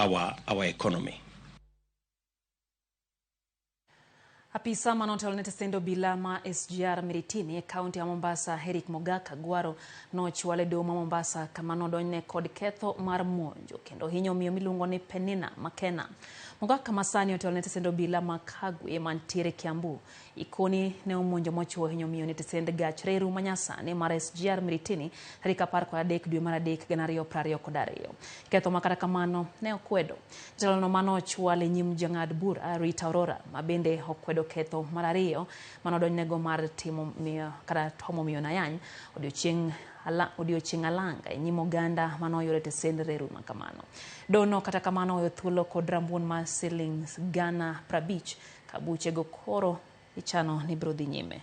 our economy. Apisa manotelo ne tesend obila ma SGR Miritini e kaunti ya Mombasa Eric Mogaka Gwaro nochwale doho ma Mombasa kama nodonjne kod ketho mar monjo kendo hinyo miyo miluongo ni Penina Makena. Mogaka masani otelo ne tesend obila ma Kagwe mantiere Kiambu. Ikoni ne omonjo mochuo hinyo miyo ne tesend gach reru manyasani mar SGR Miritini tarik 13 dwe mar 3 2022. Ketho ma kata kamano ne okwedo. Jatelono manochwal e nyim jang'ad bura Rita Aurora ma bende okwedo ketho mar ariyo manodonjnego mar timo miyo kata tomo miyo nayany odiochieng' alanga e nyim oganda manoyudo tesend reru makamano. Dono kata kamano oweyo thuolo kod rambuon mar siling 50,000 ka buchego koro ichano ni biro dhi nyime.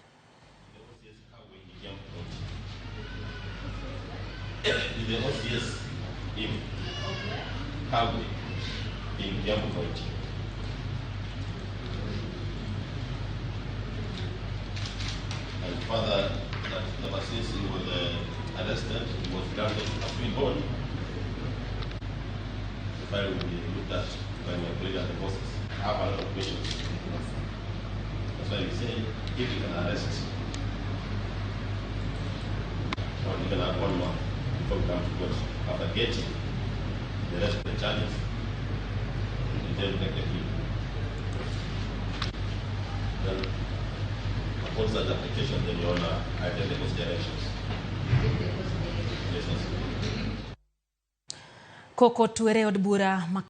The OCS in Kagwe in Kiambu County. And further, that ever since he was arrested, he was granted a free bond. The file will be looked at by my colleague at the bosses. I have a lot of questions. That's why we say if you can arrest, or even have 1 month before we come to court, after getting the rest of the charges, we then take the plea. Then, upon such application, then Your Honor, I take the court's directions. Yes, yes. Koko twere od bura.